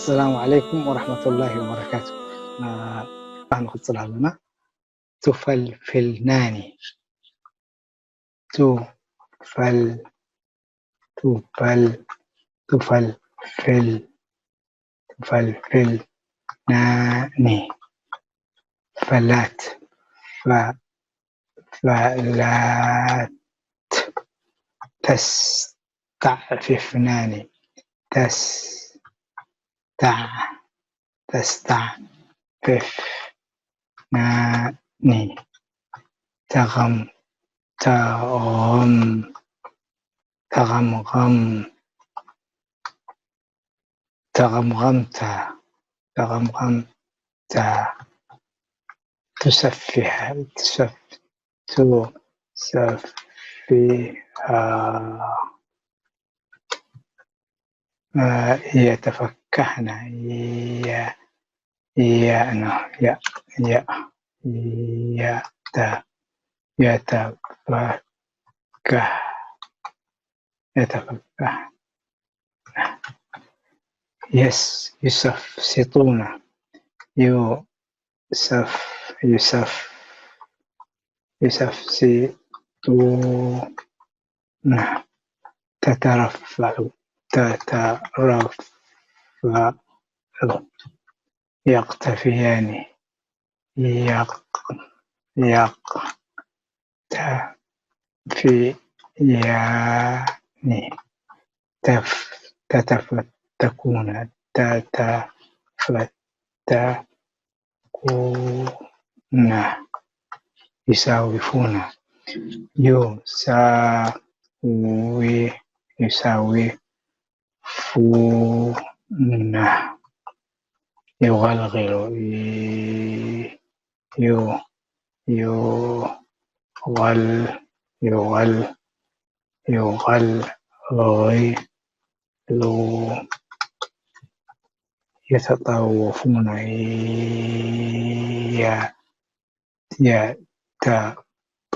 السلام عليكم ورحمة الله وبركاته. ንቕጽል ኣለና። ትፈልፍልናኒ። ትፈል ትፈል ትፈልፍል ትፈልፍልናኒ። ፈላት ፈላት ተስተዕፍፍናኒ። ተስተዕ ተስተዕፍፍናኒ። ተቐም ተቐም ተቐምቐም ተቐምቐምታ ተቐምቐምታ። ትሰፊሐ ትሰፍ ትሰፊሃ። የተፈካህና። የ የ ነው። የ የ የተ የተፈካህ የተፈካህ። የስ ዩሰፍ ሲጡና። ዩ ሰፍ ዩሰፍ ዩሰፍ ሲጡና። ተተረፈዑ ተተረፈዑ። የቕተፍያኒ። የቕ የቕ ተፍያኒ። ተፍ ተተፈተኩነ። ተተፈተኩነ። ይሳዊፉነ። ዩ ሳ ዊ ዩሳዊ ፉና። ይቐልቕሉ። ዩ ዩ ዩቐል ዩቐል ዩቐል ሉ የተጠወፉነ። የ የተጠ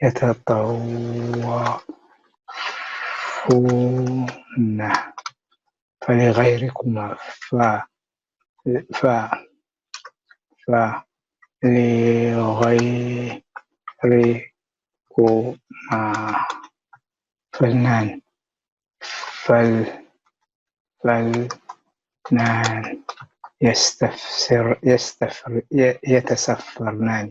የተጠወፉነ። ፈሊገይሪኩማ። ፈ ፈ ፈሊገይሪኩማ። ፈልናን ፈል ፈልናን። የስተፍስር የስተፍር የተሰፈርናን።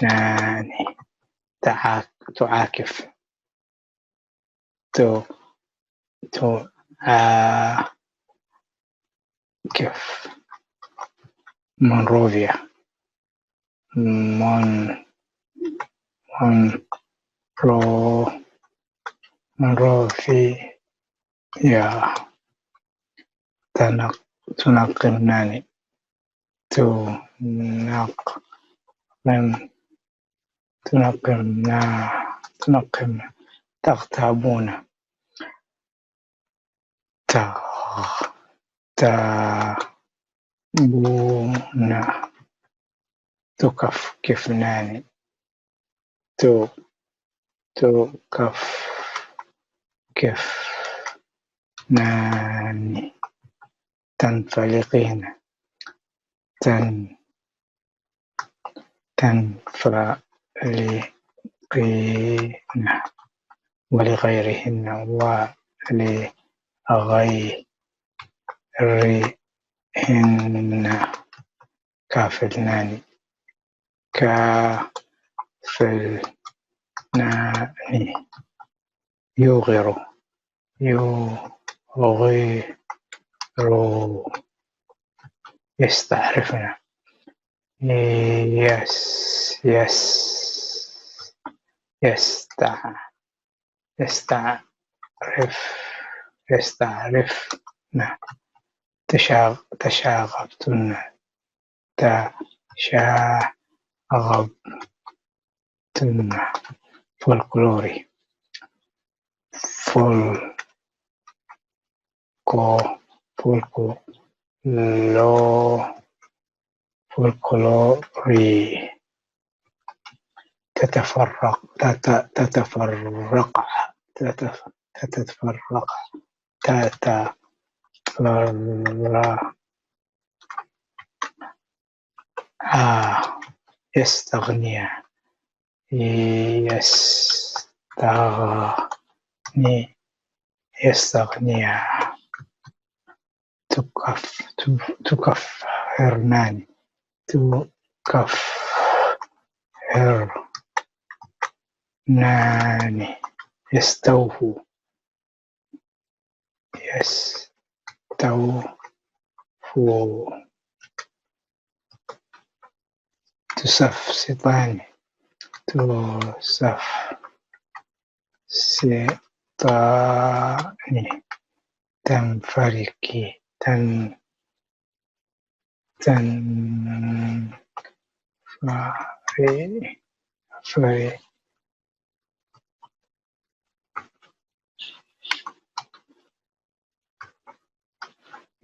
የተሰፈርናን። ተዓክ ቱዓክፍ። ቱ ቱዓክፍ። ሞንሮቪያ። ሞን ሞንሮ ሞንሮቪያ። ተነቕ ቱነቕምናኒ። ቱነቕም ቱነቕምና ቱነቕም። ተቕታቡና። ታ ታ ቡና። ቱከፍክፍናኒ። ቱ ቱከፍክፍናኒ። ተንፈሊቂነ። ተን ተንፈሊቂነ። ወሊገይሪሂነ። ወሊገይሪሂነ። ካፍልናኒ። ካፍልናኒ። ዩቂሩ። ዩቂሩ። የስተዕርፍና። የስ የስ የስተዕ የስተዕርፍ የስተዕርፍና። ተሻ ተሻቐብቱና። ተሻቐብቱና። ፎልክሎሪ። ፎል ኮ ፎልኮ ሎ ፎልክሎሪ። ተተፈረቕ ተተ ተተፈረቐ تتف- تتفرق، تتفرع، يستغني، يستغني، يستغني، تكف- تكفرنان، تكفرنان، يستوفو، يستوفو، تسفسطان، تسفسطان، تنفركي، تن تنفري، فري،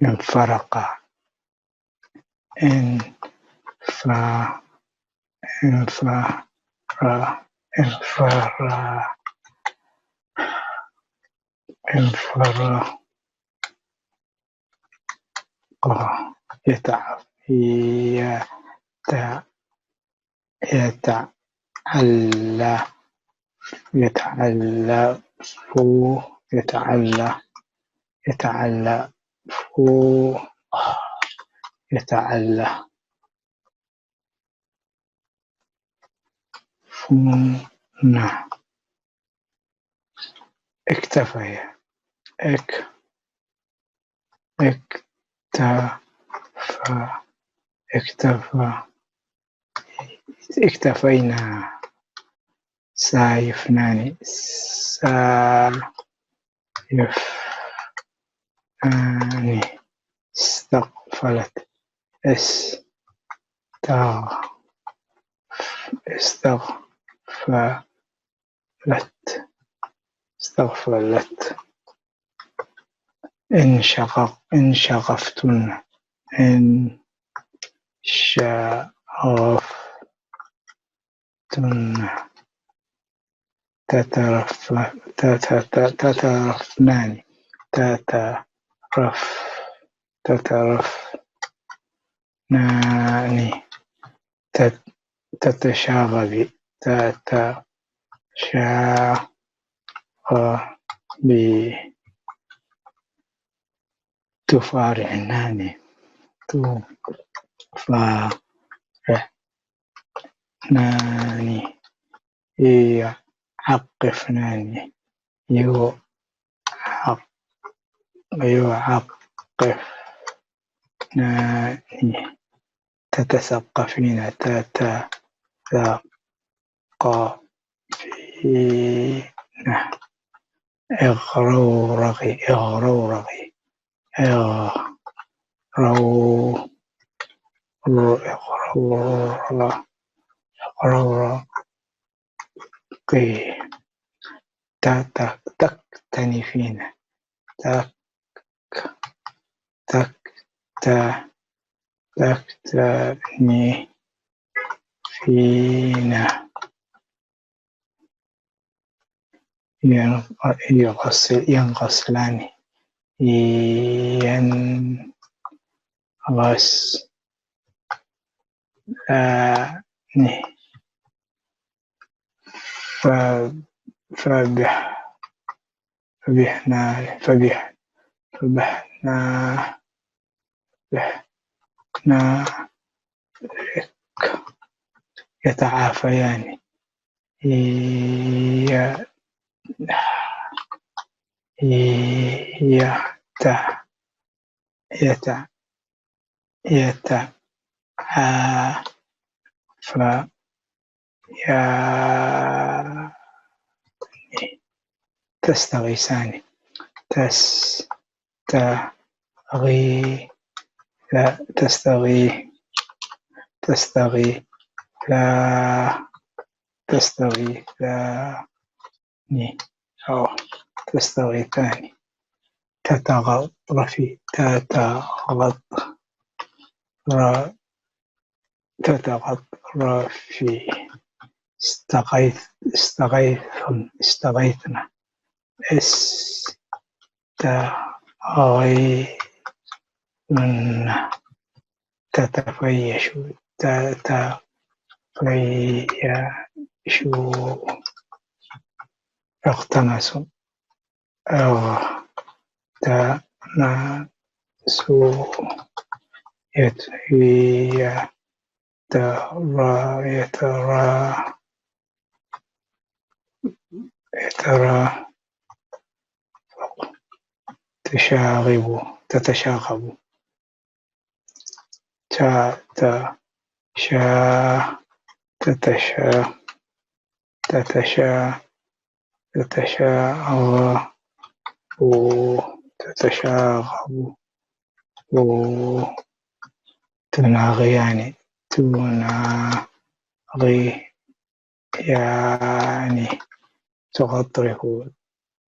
انفرق، انف- انفر- انفر- انفر- يتع- يتع- يتعلى، يتعلى، فو، يتعلى، يتعلى، فو، يتعلى، فونا، اكتفى، اك اكتفى، اكتفى، اكتفينا، سايفناني، سايفناني، استقفلت، استغ- استغفلت، استغفلت، انشقق- انشقفتن، انشقفتن، تترف- تت- تترفنان، تترف- تترفنان، تت- تتشاغبي، تتشاغبي، تفارعنان، تفارعنان، يعقفنان، يعق- يعقفنان، تتثقفين، تتثقفين، اغرورغي، اغرورغي، اغرور- اغرور- اغرورغي، تت- تكتنفين، تك- تكت- تكتنفين، ينغسل- ينغسلان، ينغسلان، ف- فبح- فبحنا، فبح- فبحنا، بحنا، يتعافيان، ي- يت- يت- يتعافيان، تستغيثان، تستغي- لا، تستغي- تستغيثان، تستغيثان، أو تستغيثان، تتغطرفي، تتغط- تتغطرفي، استغيث- استغيثن- استغيثنا، استغيثون. تتفيشوا، تتفيشوا، اغتمسوا، اغتمسوا، يت-، يترا-، يترا-، يترا-، تشاغبوا، تتشاغبوا. تا، تا، شا، تتشا، تتشا، تتشاغ-، و، تتشاغب، و، تناغيان، تناغي-، يعني، تغطرف،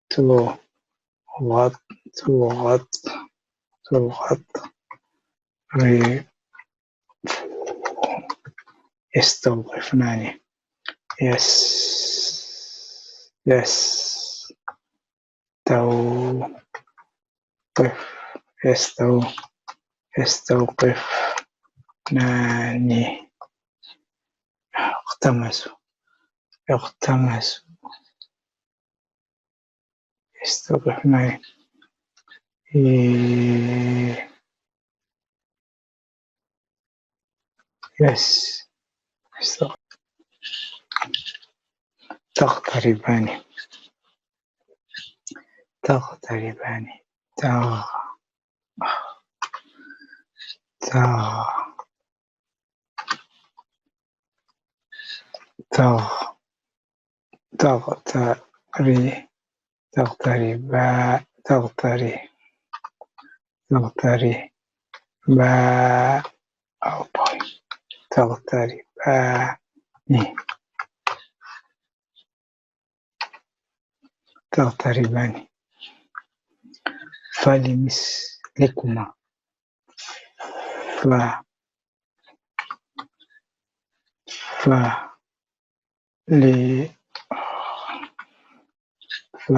تغط-، تغط-، تغط-، ري-، يستوقفنني. يس-، يس-، توقف، يستو-، يستوقفنني. اغتمسوا، اغتمسوا، يستوقفنني. إيه. يس. تغ-، تغتربان. تغتربان. تغ-، تغ-، تغ-، تغتري-، تغتربا-، تغتري-، تغتربا-، أو بوي. تغتربان. تغتربان. فلمثلكما. ف-، ف-، ل-، ف-،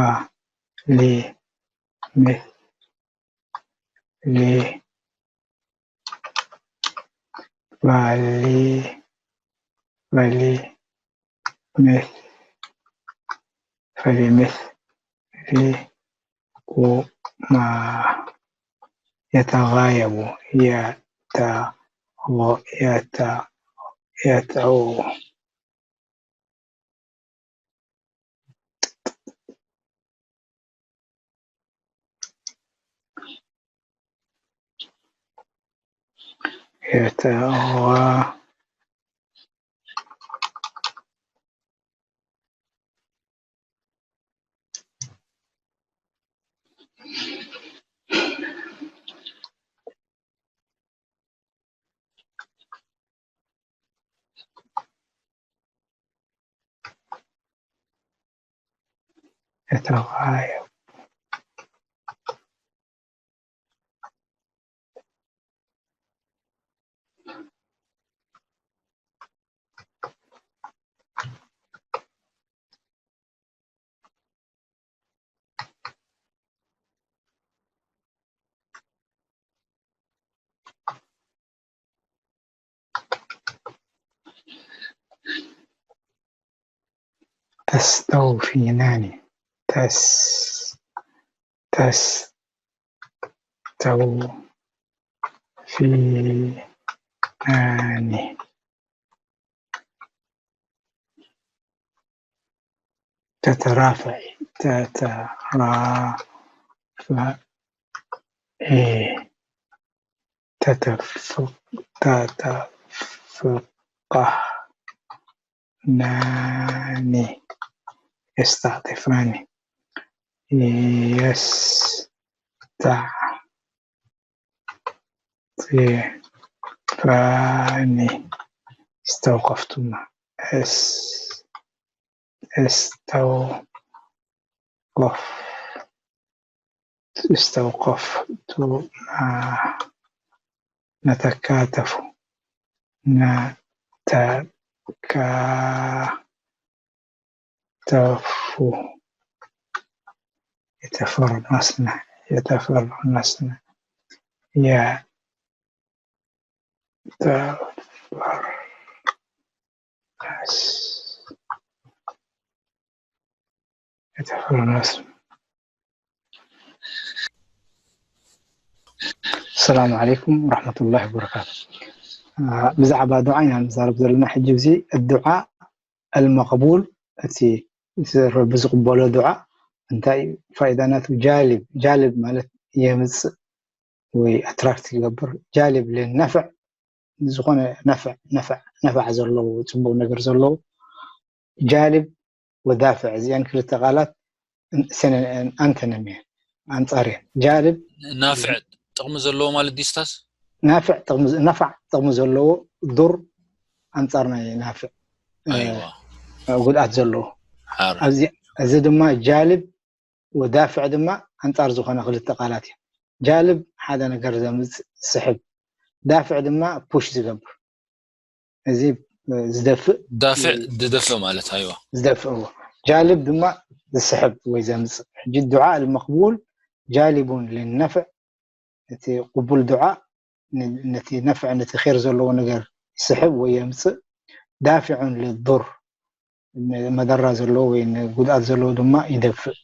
ل-، مث-، ل-، فل-، فل-، مث-، فلمثلكما. يتغايب، يت-، يت-، يتعو. يتغا-، يتغايب. تستوفينان. تس-، تستوفينان. تترافعي، تترافعي، تتف-، تتفقهنان، يستعطفان، يستع-، طيب. فاني استوقفتما. اس-، استوقف-، استوقفتما. نتكاتف. نتكا-، تفو. يتفرنسن، يتفرنسن، يتفرنس، يتفرنسن. السلام عليكم ورحمة الله وبركاته. ብዛዕባ ዱዓ ኢና ንዛረብ ዘለና ሕጂ። እዚ ዱዓ ኣልመቕቡል፣ እቲ ረቢ ዝቕበሎ ዱዓ እንታይ እዩ? ፋይዳ ናቱ ጃልብ፣ ጃልብ ማለት የምፅእ ወይ ኣትራክት ይገብር። ጃልብ ልነፍዕ፣ ዝኾነ ነፍዕ፣ ነፍዕ፣ ነፍዕ ዘለዎ፣ ፅቡቕ ነገር ዘለዎ። ጃልብ ወዳፍዕ፣ እዚኣን ክልተ ቃላት ኣንተነም እየን፣ ኣንፃር እየን። ጃልብ ናፍዕ ጥቕሚ ዘለዎ ማለት ዲስታስ ናፍዕ ጥቕሚ፣ ነፋዕ ጥቕሚ ዘለዎ፣ ዱር ኣንፃር ናይ ናፍዕ ኣይዋ ጉድኣት ዘለዎ። ሓር ኣብዚ፣ እዚ ድማ ጃልብ ወዳፍዕ ድማ ኣንፃር ዝኾነ ክልተ ቃላት እዮም። ጃልብ ሓደ ነገር ዘምፅእ፣ ዝስሕብ፣ ዳፍዕ ድማ ፑሽ ዝገብር፣ እዚ ዝደፍእ ዳፍዕ ዝደፍእ ማለት ኣይዋ ዝደፍእዎ። ጃልብ ድማ ዝስሕብ ወይ ዘምፅእ። ሕጂ ዱዓ ኣልመቅቡል ጃሊቡን ልነፍዕ፣ እቲ ቅቡል ዱዓ ን- ነቲ ነፍዕ፣ ነቲ ኼር ዘለዎ ነገር ይስሕብ ወይ የምፅእ። ዳፊዑን ልዱር፣ መደራ ዘለዎ ወይ ንጉድኣት ዘለዎ ድማ ይደፍእ።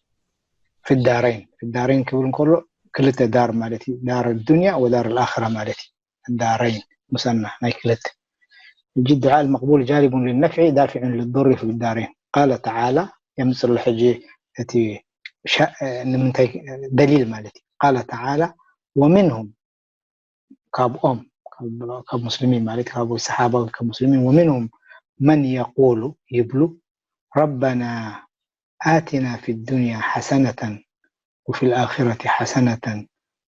ፊዳረይን፣ ፊዳረይን ክብል እንከሎ ክልተ ዳር ማለት እዩ። ዳር ዱንያ ወዳር ልኣኽራ ማለት እዩ። ዳረይን ሙሰና ናይ ክልተ። ሕጂ ዱዓ ልመቅቡል ጃሊቡን ልነፍዒ ዳፊዑን ልዱሪ ፊዳረይን። ቃለ ተዓላ የምፅሎ። ሕጂ እቲ ሻ- ንምንታይ ደሊል ማለት እዩ። ቃለ ተዓላ ወሚንሁም፣ ካብኦም፣ ካብ፣ ካብ ሙስሊሚን ማለት ካብ ሰሓባ ወይ ካብ ሙስሊሚን፣ ወሚንሁም መን የቁሉ፣ ይብሉ፣ ረበና ኣቲና ፊ ዱንያ ሓሰነተን ወፊ ልኣኺረቲ ሓሰነተን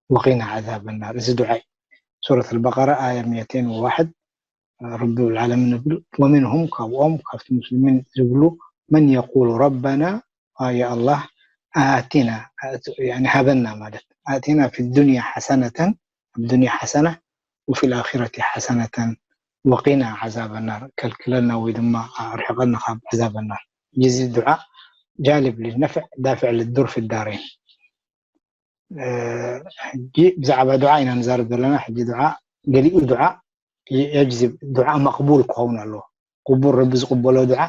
ወቂና ዓዛብ ናር። እዚ ዱዓ እዩ። ሱረት ኣልበቀራ ኣያ ሚእተይን ወዋሕድ። ረቢ ልዓለምን ይብል፣ ወሚንሁም፣ ካብኦም ካብቲ ሙስሊሚን ዝብሉ፣ መን የቁሉ ረበና፣ ያ ኣላህ፣ ኣቲና፣ ያኒ ሃበና ማለት፣ ኣቲና ፊ ዱንያ ሓሰነተን፣ ኣብ ዱንያ ሓሰና፣ ወፊ ልኣኺረቲ ሓሰነተን ወቂና ዓዛብ ናር፣ ከልክለና ወይ ድማ ኣርሕቀና ካብ ዓዛብ ናር። እዚ ዱዓ ጃልብ ልነፍዕ ዳፍዕ ልዱር ፊ ዳረይን። ሕጂ ብዛዕባ ዱዓ ኢና ንዛረብ ዘለና። ሕጂ ዱዓ ገሊኡ ዱዓ የጅዝብ፣ ዱዓ መቅቡል ክኸውን ኣለዎ። ቅቡል፣ ረቢ ዝቅበሎ ዱዓ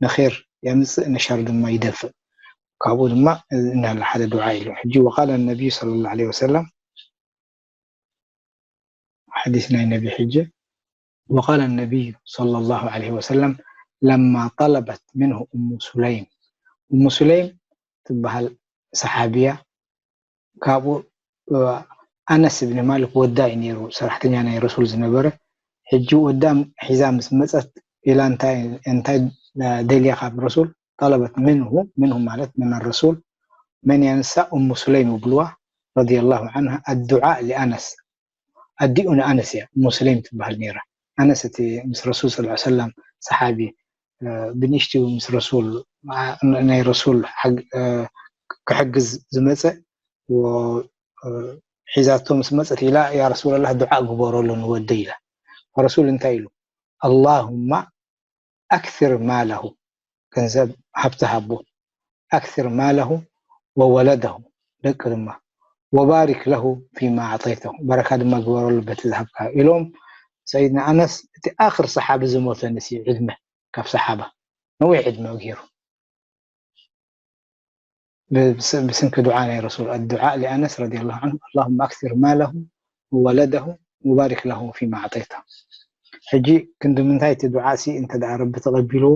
ንኼር የምፅእ፣ ንሸር ድማ ይደፍእ። ካብኡ ድማ እናለ ሓደ ዱዓ ኢሉ። ሕጂ ወቃለ ነቢዩ ሰለላሁ ዐለይሂ ወሰለም፣ ሓዲስ ናይ ነቢ ሕጂ፣ ወቃለ ነቢዩ ሰለላሁ ዐለይሂ ወሰለም ለማ ጠለበት ምንሁ እሙ ሱለይም፣ እሙ ሱለይም ትበሃል ሰሓቢያ፣ ካብኡ ኣነስ እብኒ ማሊክ ወዳ እዩ ነይሩ፣ ሰራሕተኛ ናይ ረሱል ዝነበረ። ሕጂ ወዳ ሒዛ ምስ መፀት ኢላ እንታይ እንታይ ደልያ ካብ ረሱል፣ ጠለበት ምንሁ፣ ምንሁ ማለት ምን ረሱል፣ መን ያንሳ፣ እሙ ሱለይም ይብልዋ ረዲየላሁ ዐንሃ፣ ኣዱዓ ሊኣነስ፣ ኣዲኡ ንኣነስ እያ፣ እሙ ሱለይም ትበሃል ነይራ። ኣነስ እቲ ምስ ረሱል ሰለላሁ ዐለይሂ ወሰለም ሰሓቢ፣ ብንእሽትኡ ምስ ረሱል፣ ናይ ረሱል ክሕግዝ ዝመፀ፣ ሒዛቶ ምስ መፀት ኢላ፣ ያ ረሱላላህ፣ ዱዓ ግበረሉ ንወደይ ኢላ። ረሱል እንታይ ኢሉ? ኣላሁማ ኣክሲር ማለሁ፣ ገንዘብ ሃብቲ ሃቦ፣ ኣክሲር ማለሁ ወወለደሁ፣ ደቂ ድማ፣ ወባሪክ ለሁ ፊማ ኣዕጠይተሁ፣ በረካ ድማ ግበረሉ በቲ ዝሃብካ ኢሎም። ሰይድና ኣነስ እቲ ኣኽር ሰሓቢ ዝሞተ ንሲ ዕድመ ካብ ሰሓባ ነዊሕ ዕድመ ገይሩ። ብስንኪ ዱዓ ናይ ረሱል፣ ኣዱዓ ሊኣነስ ረዲየላሁ ዐንሁ፣ ኣላሁመ ኣክሲር ማለሁ ወወለደሁ ወባሪክ ለሁ ፊማ ኣዕጠይተሁ። ሕጂ ክንዲ ምንታይ እቲ ዱዓ ሲ እንተ ደኣ ረቢ ተቐቢልዎ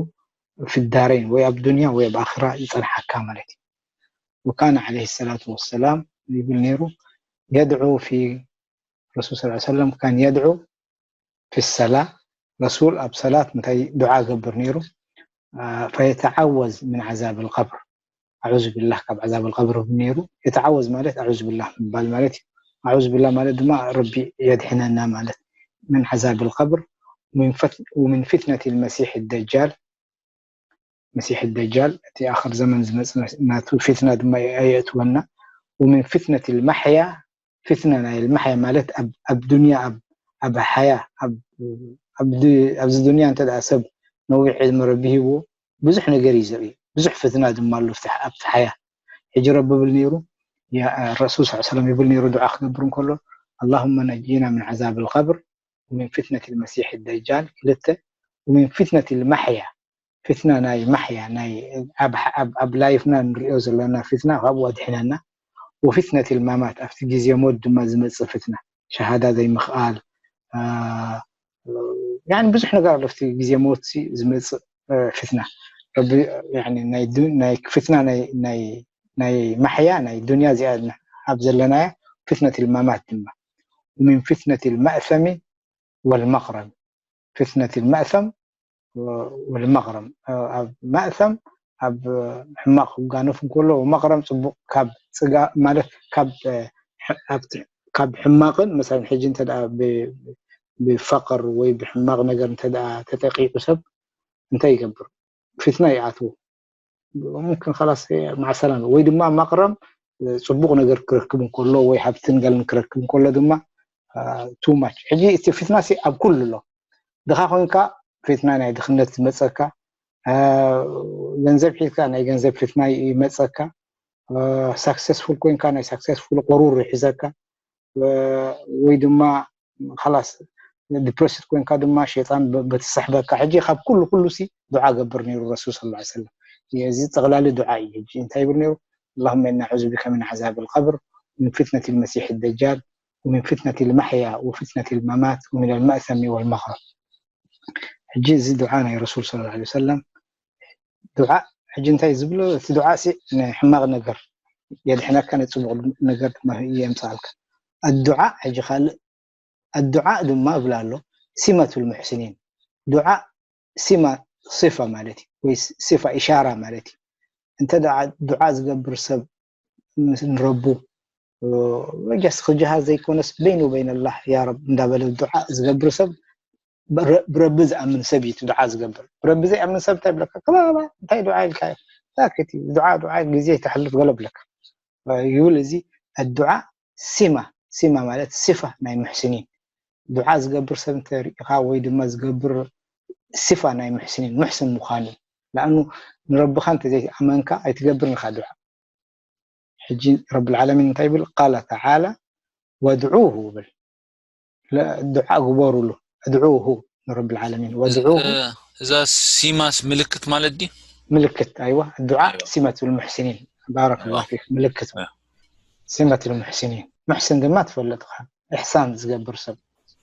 ፊ ዳረይን ወይ ኣብ ዱንያ ወይ ኣብ ኣኽራ ይጸንሓካ ማለት እዩ። ወካነ ዓለይሂ ሰላቱ ወሰላም ይብል ነይሩ የድዑ ፊ ረሱል ሰለላሁ ዐለይሂ ወሰለም ካን የድዑ ፊ ሰላ፣ ረሱል ኣብ ሰላት እንታይ ዱዓ ገብር ነይሩ? ፈየተዓወዝ ምን ዓዛብ ልቀብር፣ ኣዑዙ ቢላህ ካብ ዓዛብ ልቀብር ይብል ነይሩ። የተዓወዝ ማለት ኣዑዙ ቢላህ ምባል ማለት እዩ። ኣዑዙ ቢላህ ማለት ድማ ረቢ የድሕነና ማለት። ምን ዓዛብ ልቀብር ወምን ፊትነት ልመሲሕ ደጃል፣ መሲሕ ደጃል እቲ ኣኽር ዘመን ዝመጽእ ናቱ ፊትና ድማ ኣየእትወና። ወምን ፊትነት ልማሕያ፣ ፊትና ናይ ልማሕያ ማለት ኣብ ዱንያ ኣብ ሓያ ኣብዚ ዱንያ እንተ ደኣ ሰብ ነዊሕ ዕድመ ረቢ ሂብዎ ብዙሕ ነገር እዩ ዘርኢ፣ ብዙሕ ፍትና ድማ ኣሎ ኣብቲ ሓያ። ሕጂ ረቢ ብል ነይሩ ረሱል ስ ሰለም ይብል ነይሩ፣ ዱዓ ክገብር እንከሎ ኣላሁመ ነጂና ምን ዓዛብ ልቀብር ወሚን ፊትነት ልመሲሕ ደጃል፣ ክልተ ወሚን ፊትነት ልማሕያ፣ ፊትና ናይ ማሕያ ናይ ኣብ ላይፍና ንሪኦ ዘለና ፊትና ካብኡ ኣድሕነና፣ ወፊትነት ልማማት ኣብቲ ግዜ ሞት ድማ ዝመፅእ ፍትና፣ ሸሃዳ ዘይምኽኣል፣ ብዙሕ ነገር ኣሎ ኣብቲ ግዜ ሞት ዝመፅእ ፍትና። ረቢ ናይ ፍትና ናይ ማሕያ ናይ ዱንያ እዚኣ ኣብ ዘለናያ፣ ፍትነት ልማማት ድማ፣ ወሚን ፍትነት ልመእሰሚ ወልመቅረም፣ ፍትነት ልመእሰም ወልመቅረም፣ ኣብ መእሰም ኣብ ሕማቕ ክጋነፍ እንከሎ፣ ወመቅረም ፅቡቕ ካብ ፅጋ ማለት ካብ ሕማቕን መሳን ሕጂ እንተ ብፈቅር ወይ ብሕማቕ ነገር እንተ ተጠቂዑ ሰብ እንታይ ይገብር? ፊትና ይኣትዎ። ሙምክን ላስ ማዕሰላም ወይ ድማ መቅረም ፅቡቕ ነገር ክረክብ እንከሎ ወይ ሃብትን ገልን ክረክብ እንከሎ ድማ ቱ ማች። ሕጂ እቲ ፊትና ኣብ ኩሉ ኣሎ። ድኻ ኮንካ ፊትና ናይ ድኽነት ዝመፀካ፣ ገንዘብ ሒዝካ ናይ ገንዘብ ፊትና ይመፀካ፣ ሳክሰስፉል ኮንካ ናይ ሳክሰስፉል ቆሩር ይሕዘካ፣ ወይ ድማ ላስ ዲፕረስድ ኮንካ ድማ ሸይጣን በቲ ስሕበካ። ሕጂ ካብ ኩሉ ኩሉ ሲ ዱዓ ገብር ነይሩ ረሱል ስ ሰለም። እዚ ጠቕላሊ ዱዓ እዩ። ሕጂ እንታይ ይብል ነይሩ? اللهم إنا نعوذ بك من عذاب القبر ومن فتنة المسيح الدجال ومن فتنة المحيا وفتنة الممات ومن المأثم والمغرم። ሕጂ እዚ ዱዓ ናይ ረሱል ስ ሰለም ዱዓ ሕጂ እንታይ ዝብሎ? እቲ ዱዓ ሲ ንሕማቕ ነገር የድሕነካ፣ ንፅቡቕ ነገር ድማ የምፅኣልካ። ኣዱዓ ሕጂ ካልእ ኣዱዓ ድማ እብል ኣሎ ሲመቱል ሙሕሲኒን። ዱዓ ሲማ ሲፋ ማለት እዩ ወይ ሲፋ ኢሻራ ማለት እዩ። እንተ ዱዓ ዝገብር ሰብ ንረቡ ጀስ ክጅሃ ዘይኮነስ በይኑ በይን ኣላህ ያ ረብ እንዳበለ ዱዓ ዝገብር ሰብ ብረቢ ዝኣምን ሰብ እዩ ዱዓ ዝገብር። ብረቢ ዘይኣምን ሰብ እንታይ ብለካ? ከላላ እንታይ ዱዓ ኢልካ? ሳክት እዩ ዱዓ ዱዓ ግዜ ተሕልፍ ገለ ብለካ ይብል። እዚ ኣዱዓ ሲማ ሲማ ማለት ሲፋ ናይ ሙሕሲኒን። ዱዓ ዝገብር ሰብ እንተሪኢኻ ወይ ድማ ዝገብር ሲፋ ናይ ሙሕሲኒን፣ ሙሕስን ምዃኑ። ለኣኑ ንረብኻ እንተዘይኣመንካ ኣይትገብርን ኢኻ ዱዓ። ሕጂ ረብል ዓለሚን እንታይ ይብል? ቃለ ተዓላ ወድዑሁ ይብል። ዱዓ ግበሩሉ፣ እድዑሁ ንረብል ዓለሚን ወድዑሁ። እዛ ሲማስ ምልክት ማለት ድዩ? ምልክት ኣይዋ ዱዓ ሲመቱል ሙሕሲኒን። ባረከላሁ ፊክ። ምልክት ሲመቱል ሙሕሲኒን። ሙሕሲን ድማ ትፈልጥ ኢኻ፣ ኢሕሳን ዝገብር ሰብ።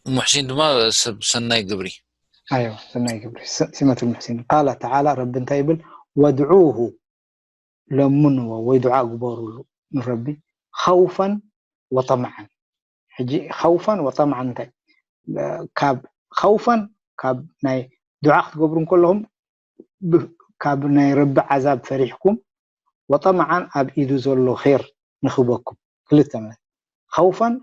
ሙሕሲን ድማ ሰብ ሰናይ ግብሪ። ኣይዋ ሰናይ ግብሪ። ሲመቱል ሙሕሲኒን። ቃለ ተዓላ ረቢ እንታይ ይብል? ወድዑሁ ለምንዎ ወይ ዱዓ ግበሩሉ ንረቢ ኸውፈን ወጠምዓን። ሕጂ ኸውፈን ወጠምዓን እንታይ? ካብ ኸውፈን ካብ ናይ ዱዓ ክትገብሩ እንከለኹም ካብ ናይ ረቢ ዓዛብ ፈሪሕኩም ወጠምዓን ኣብ ኢዱ ዘሎ ኼር ንኽበኩም ክልተ ማለት ኸውፈን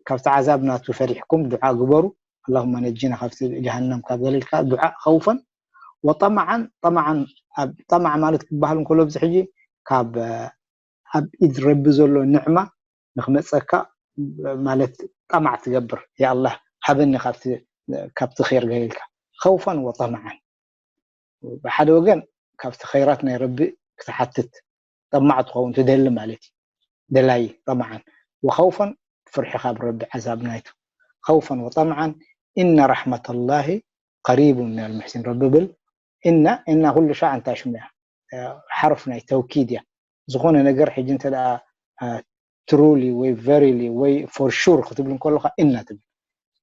ካብቲ ዓዛብ ናቱ ፈሪሕኩም ዱዓ ግበሩ። ኣላሁመ ነጂና ካብቲ ጀሃነም ካብ ገለልካ ዱዓ ኸውፈን ወጠምዓን። ጠምዓን ኣብ ጠማዕ ማለት ክበሃል እንከሎ ኣብዚ ሕጂ ካብ ኣብ ኢድ ረቢ ዘሎ ንዕማ ንክመፀካ ማለት ጠማዕ ትገብር። ያ ኣላህ ሃበኒ ካብቲ ር ገለልካ ኸውፈን ወጠምዓን። ብሓደ ወገን ካብቲ ኸይራት ናይ ረቢ ክትሓትት ጠማዕ ትኸውን ትደሊ ማለት እዩ። ደላይ ጠምዓን ወኸውፈን ፍርሒ ካብ ረቢ ዓዛብ ናይቱ ኸውፈን ወጠምዓን። ኢነ ራሕመተላሂ ቀሪቡ ሚነል ሙሕሲን ረቢ ብል። እና እና ኩሉ ሻዕ እንታይ ሽሙ እያ ሓርፍ ናይ ተውኪድ እያ። ዝኾነ ነገር ሕጂ እንተ ትሩሊ ወይ ቨሪሊ ወይ ፎር ሹር ክትብል እንከለካ እና ትብል።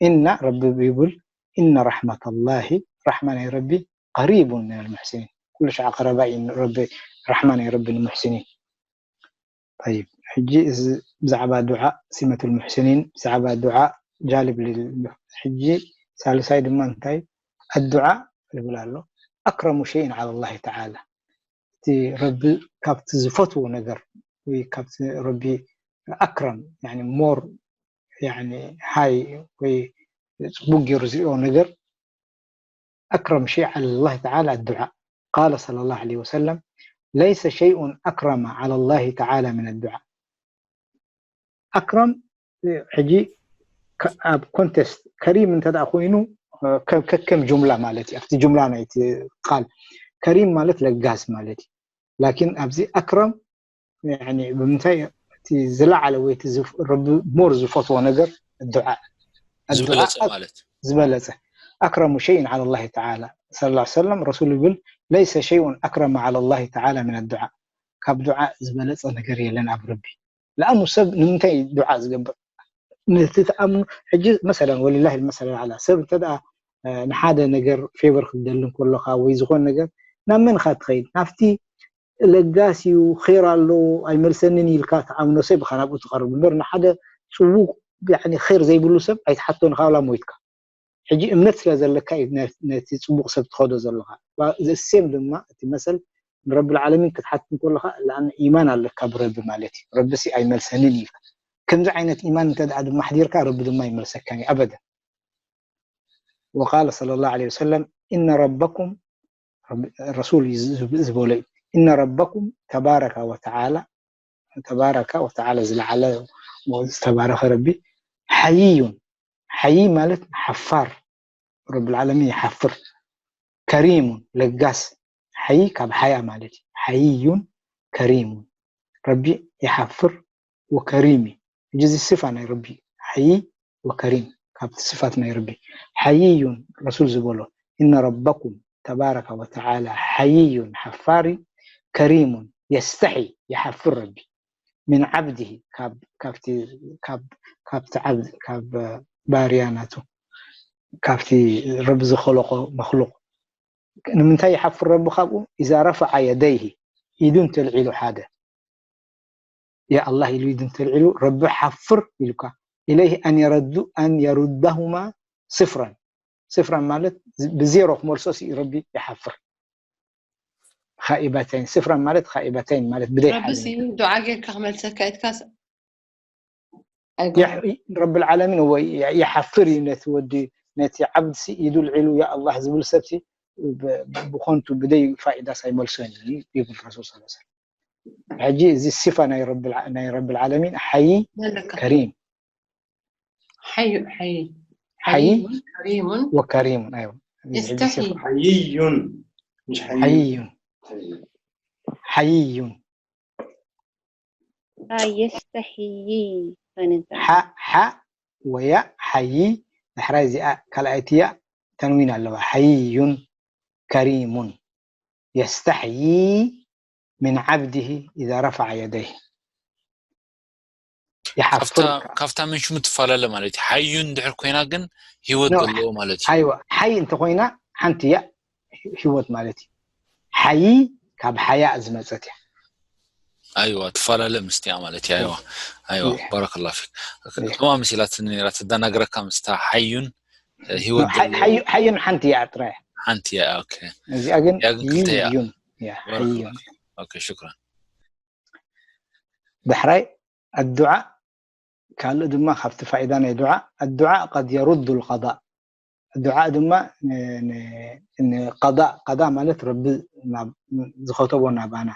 እና ረቢ ይብል ኢነ ራሕመተላሂ ራሕማ ናይ ረቢ ቀሪቡን ሚነል ሙሕሲኒን። ኩሉ ሻዕ ቀረባ እዩ ረቢ ራሕማ ናይ ረቢ ንሙሕሲኒን። ጠይብ ሕጂ እዚ ብዛዕባ ዱዓ ሲመቱል ሙሕሲኒን ብዛዕባ ዱዓ ጃልብ ሕጂ ሳልሳይ ድማ እንታይ ኣዱዓ ይብል ኣሎ ኣክረሙ ሸይን ዓላ ላሂ ተዓላ እቲ ረቢ ካብቲ ዝፈትዎ ነገር ወይ ካብቲ ረቢ ኣክረም ሞር ሃይ ወይ ፅቡቅ ገይሩ ዝሪኦ ነገር أكرم شيء على الله تعالى الدعاء قال صلى الله عليه وسلم ليس شيء أكرم على الله تعالى من الدعاء أكرم ሕጂ ኣብ ኮንቴስት ከሪም እንተ ኮይኑ ከከም ጁምላ ማለት እዩ ኣብቲ ጁምላ ናይቲ ቃል ከሪም ማለት ለጋስ ማለት እዩ ላኪን ኣብዚ ኣክረም ብምንታይ እቲ ዝለዓለ ወይ እቲ ዝፍ- ረቢ ሞር ዝፈትዎ ነገር ዱዓ ዝበለጸ ዱዓ ማለት ዝበለጸ أكرم شيء على الله تعالى صلى الله عليه وسلم ረሱል ይብል ليس شيء أكرم على الله تعالى من الدعاء ካብ ዱዓ ዝበለጸ ነገር የለን ኣብ ረቢ ለኣኑ ሰብ ንምንታይ ዱዓ ዝገብር ነቲ ተኣምኑ ሕጂ መሰለን ወልላሂ መሰለን ኣላ ሰብ እንተ ደኣ ንሓደ ነገር ፌቨር ክትደሊ እንከለኻ ወይ ዝኾን ነገር ናብ መን ኢኻ ትኸይድ ናብቲ ለጋስ እዩ ር ኣለዎ ኣይመልሰንን ኢልካ ተኣምኖ ሰብ ኢኻ ናብኡ ትቐርብ እምበር ንሓደ ፅቡቅ ር ዘይብሉ ሰብ ኣይትሓቶን ኢኻ ዋላ ሞይትካ ሕጂ እምነት ስለ ዘለካ እዩ ነቲ ፅቡቅ ሰብ ትኸዶ ዘለኻ ዘሴም ድማ እቲ መሰል ንረቢ ዓለሚን ክትሓት እንከለኻ ለኣን ኢማን ኣለካ ብረቢ ማለት እዩ ረቢ ሲ ኣይመልሰንን ኢልካ ከምዚ ዓይነት ኢማን እንተ ድማ ኣሕዲርካ ረቢ ድማ ይመልሰካ እዩ ኣበደን وقال صلى الله عليه وسلم إن ربكم الرسول يقول إن ربكم تبارك وتعالى تبارك وتعالى ዝለዓለ ዝተባረኸ ረቢ ሓይዩን ሓይ ማለት ሓፋር ረብ ዓለሚን ይሓፍር ከሪሙን ለጋስ ሓይ ካብ ሓያ ማለት እዩ ሓይዩን ከሪሙን ረቢ ይሓፍር ወከሪም እዩ ሕጂ እዚ ስፋ ናይ ረቢ ሓይ ወከሪም ካብቲ ስፋት ናይ ረቢ ሓይዩን ረሱል ዝበሎ إن ربكم تبارك وتعالى حيي ሓፋሪ ከሪሙን يستحي ይሓፍር ረቢ من عبده ካብ ካብቲ ካብ ካብቲ ዓብድ ካብ ባርያ ናቱ ካብቲ ረቢ ዝኸለቆ መክሉቅ ንምንታይ ይሓፍር ረቢ ካብኡ إذا رفع يديه ኢዱ እንተልዒሉ ሓደ ያ ኣላህ ኢሉ ኢዱ እንተልዒሉ ረቢ ሓፍር ኢሉካ إليه أن يرد أن يردهما صفرا صفرا ማለት ብዜሮ ክመልሶ ሲ ረቢ ይሓፍር خائبتين صفرا ማለት خائبتين ማለት ብደይ ረቢ ሓደ ሲ ዱዓ ጌርካ ክመልሰካ ኢትካስ ረቢ ዓለሚን ወይ ይሓፍር እዩ ነቲ ወዲ ነቲ ዓብድ ሲ ኢዱ ልዒሉ ያ ኣላህ ዝብል ሰብ ሲ ብኮንቱ ብደይ ፋይዳ ሳይመልሶ ይብል ረሱል ስ ሕጂ እዚ ሲፋ ናይ ረቢ ዓለሚን ሓይ ከሪም ሓዩ ሓይ ሓይ ከሪሙን ወከሪሙን ኣይዋ يستحي ሓይዩን ሓይዩን ሓይዩን يستحيي ሓ ሓ ወያ ሓይ ዳሕራይ እዚኣ ካልኣይቲ ያ ተንዊን ኣለዋ ሓይዩን ከሪሙን يستحيي من عبده إذا رفع يديه ይሓፍር ካብታ ምንሽሙ ትፈላለ ማለት እዩ ሓዩ እንድሕር ኮይና ግን ህይወት ዘለዎ ማለት እዩ ኣይዋ ሓይ እንተኮይና ሓንቲ እያ ህይወት ማለት እዩ ሓይ ካብ ሓያ ዝመፀት እያ ኣይዋ ትፈላለ ምስቲያ ማለት እዩ ኣይዋ ኣይዋ ባረከላ ፊክ ጥማ መሲላትኒ ነራ ትዳናግረካ ምስታ ሓዩን ህይወት ሓዩን ሓንቲ እያ ጥራይ ሓንቲ እያ እዚኣ ግን ክልተ እያ እዩን ሽክራን ዳሕራይ ኣዱዓ ካልእ ድማ ካብቲ ፋይዳ ናይ ዱዓ ኣዱዓ ቀድ የሩዱ ልቀዳእ ዱዓ ድማ ቀዳእ ቀዳእ ማለት ረቢ ዝኸተቦ ናባና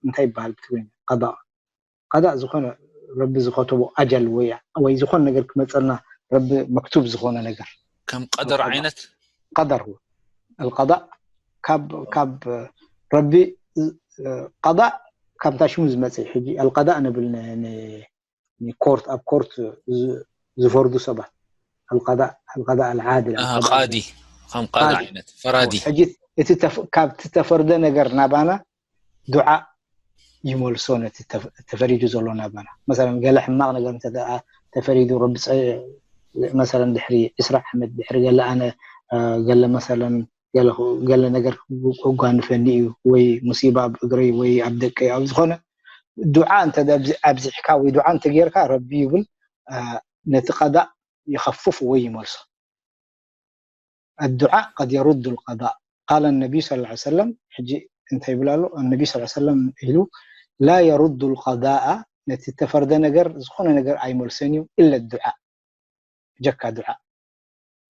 እንታይ ይበሃል ብትግርኛ ቀዳእ ቀዳእ ዝኾነ ረቢ ዝኸተቦ ኣጀል ወይ ወይ ዝኾነ ነገር ክመፀልና ረቢ መክቱብ ዝኾነ ነገር ከም ቀደር ዓይነት ቀደር ቀዳእ ካብ ካብ ረቢ ቀዳእ ካብታ ሽሙ ዝመፅእ ሕጂ ኣልቀዳእ ንብል ኮርት ኣብ ኮርት ዝፈርዱ ሰባት ኣልቀዳእ ኣልቀዳእ ኣልዓድል ቃዲ ከም ቃዲ ዓይነት ፈራዲ ሕጂ እቲ ካብ ተፈርደ ነገር ናባና ዱዓ ይመልሶ ነቲ ተፈሪዱ ዘሎ ናባና መሰለን ገለ ሕማቕ ነገር እንተ ተፈሪዱ ረቢ መሰለን ድሕሪ ዕስራ ዓመት ድሕሪ ገለ ኣነ ገለ መሰለን ገለ ነገር ክጓንፈኒ እዩ ወይ ሙሲባ ኣብ እግረይ ወይ ኣብ ደቀይ ኣብ ዝኾነ ዱዓ እንተ ኣብዚሕካ ወይ ዱዓ እንተ ጌርካ ረቢ ይብል ነቲ ቀዳእ ይኸፍፍ ወይ ይመልሶ الدعاء قد يرد القضاء قال النبي صلى الله عليه وسلم ሕጂ እንታይ ይብል ኣሎ النبي صلى الله عليه وسلم ኢሉ لا يرد القضاء ነቲ ተፈርደ ነገር ዝኾነ ነገር ኣይመልሰን እዩ إلا الدعاء ብጀካ ዱዓ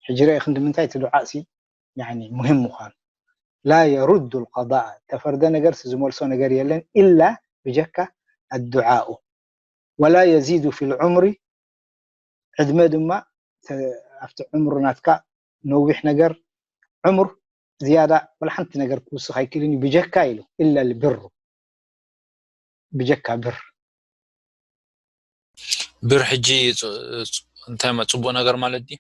ሕጂ ርአ ክንዲ ምንታይ እቲ ዱዓ ሲ يعني مهم ምዃኑ لا يرد القضاء ተፈርደ ነገር ዝመልሶ ነገር የለን إلا ብጀካ الدعاء ولا يزيد في العمر ዕድመ ድማ ኣብቲ ዕምሩ ናትካ ነዊሕ ነገር ዕምር ዝያዳ ወላ ሓንቲ ነገር ክውስኽ ኣይክእልን እዩ ብጀካ ኢሉ إلا البر ብጀካ ብር ብር ሕጂ ፅ- ፅ- እንታይ ማ ፅቡቅ ነገር ማለት ድዩ?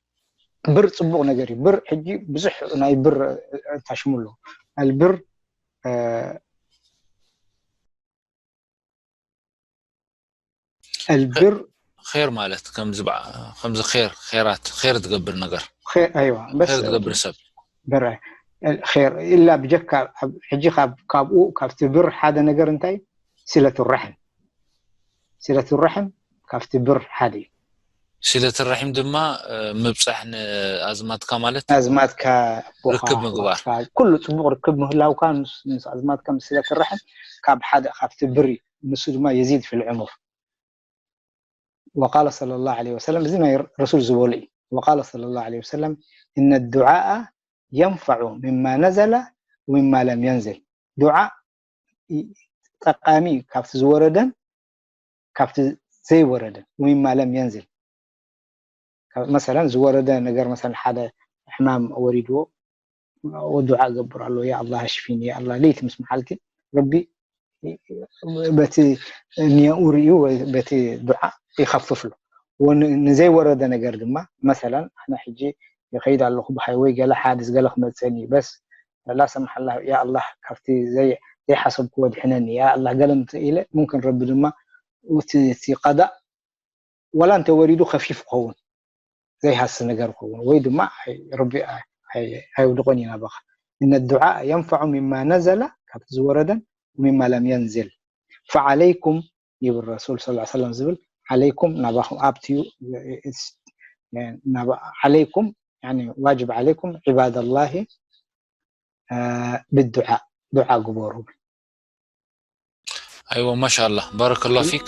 ብር ፅቡቕ ነገር እዩ። ብር ሕጂ ብዙሕ ናይ ብር ታሽሙ ኣሎ። ኣልብር ኣልብር ር ማለት ከምዚ በዓ- ከምዚ ር ራት ር ትገብር ነገር ኸይር ኣይዋ በስ ር ትገብር ሰብ ብር ኸይር ኢላ ብጀካ ኣብ- ሕጂ ካብ ካብኡ ካብቲ ብር ሓደ ነገር እንታይ ሲለቱ ራሕም ሲለቱ ራሕም ካብቲ ብር ሓደ እዩ። ሲለት ራሒም ድማ እ፣ ምብፃሕ ንኣዝማትካ ማለት ኣዝማትካ ኣቦኻ፣ ርክብ ምግባር። ኣሕዋትካ፣ ኩሉ ፅቡቕ ርክብ ምህላውካ ምስ ምስ ኣዝማትካ ምስ ሲለት ራሕም ካብ ሓደ ካብቲ ብር እዩ። ንሱ ድማ የዚድ ፊል ዑሙር። وقال صلى الله عليه وسلم እዚ ናይ ረሱል ዝበሉ እዩ። وقال صلى الله عليه وسلم إن الدعاء ينفع مما نزل ومما لم ينزل ዱዓ ጠቃሚ እዩ ካብቲ ዝወረደን ካብቲ ዘይወረደን ومما لم ينزل መሰለን ዝወረደ ነገር መሰለን ሓደ ሕማም ወሪድዎ ዱዓ ገብር ኣሎ ያ ኣላ ሽፊኒ ያ ኣላ ለይቲ ምስ መዓልቲ ረቢ በቲ ንያኡ ርእዩ ወይ በቲ ዱዓ ይኸፍፍ ኣሎ ንዘይወረደ ነገር ድማ መሰለን ኣነ ሕጂ ይኸይድ ኣለኹ ብሃይወይ ገለ ሓድስ ገለ ክመፀኒ እዩ በስ ላ ሰምሓላ ያ ኣላ ካብቲ ዘይሓሰብክዎ ድሕነኒ ያ ኣላ ገለ ኢለ ሙምክን ረቢ ድማ እቲ ቀዳእ ወላ እንተወሪዱ ከፊፍ ክኸውን ዘይሃሲ ነገር ክኸውን ወይ ድማ ረቢ ኣይውድቆን እዩ ናባኻ እነ ዱዓ የንፈዑ ሚማ ነዘለ ካብቲ ዝወረደን ሚማ ለም የንዝል ፈዓለይኩም ይብል ረሱል ስ ሰለም ዝብል ዓለይኩም ናባኹም ኣብትዩ ዓለይኩም ዋጅብ ዓለይኩም ዒባድ ላሂ ብዱዓ ዱዓ ግበሩ ኣይወ ማሻላ ባረከላ ፊክ